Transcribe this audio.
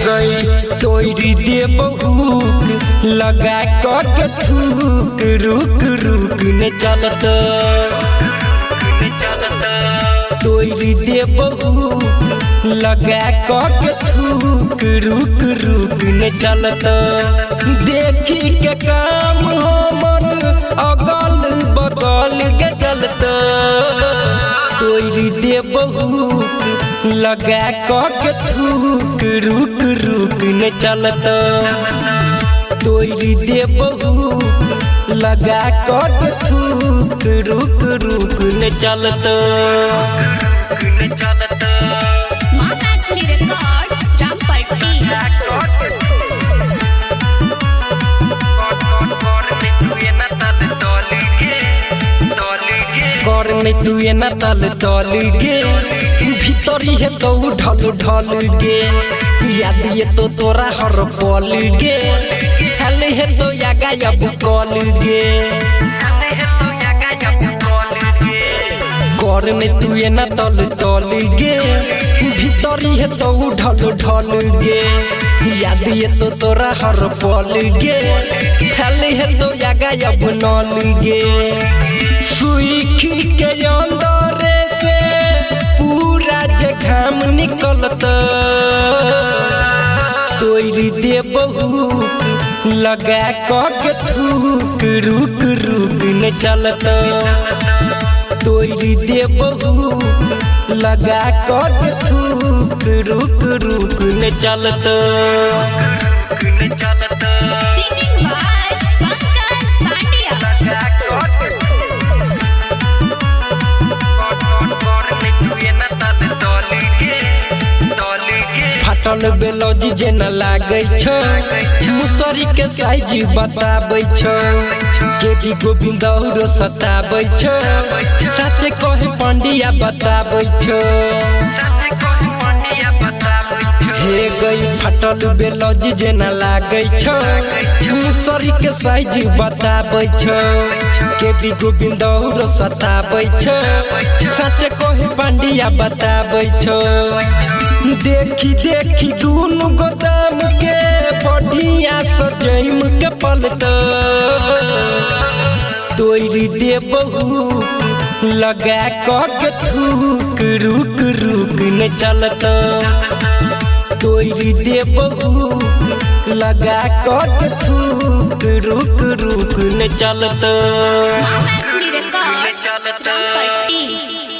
गई तोरी दे बहुक लगा के थूक रुक रुक न चलत। तोरी दे बहुक लगा के थूक रुक रुक न चलत। देखी के काम हो मन अगल बगल के चलत। तोरी दे बहुक लगा के थूक रुक रुक न चलत। तोरी दे बहुक लगा के थूक रुक रुक न चलत। माँ मैथिली रिकॉर्ड्स रामपट्टी। कर नहीं तू एना तल तल गे भीतरी है तो ढल ढल गे याद ये तो तोरा हर पल गे हल है तो या गायब कल गे। कर नहीं तू एना तल तल गे भीतरी है तो ढल ढल गे याद ये तो तोरा हर पल गे हल है तो या गायब नल गे। सुईखी के अंदर से पूरा जखाम निकलत। तोरी दे बहुक लगा के थूक रुक रुक न चलत। तोरी दे बहुक लगा के थूक रुक रुक न चलत। Singing by Pankaj Pandya. फाटल बेलौजी जेना लागै छौ मुसरी के साइज बताबै छौ के गोविंद औरो सताबै छौ साचे कहे पंडिया बताबै छौ। हे गई फाटल बेलौजी जेना लागै छौ मुसरी के साइज बताबै छौ के गोविंद औरो सताबै छौ साचे कहे पंडिया बताबै छौ। देखी देखी दुनू गोदाम के बढ़िया सजैम के पलत। तोरी दे बहुक लगा के थूक रुक रुक न चलत। तोरी दे बहुक लगा के थूक रुक रुक न चलत। माँ मैथिली रिकॉर्ड्स रामपट्टी।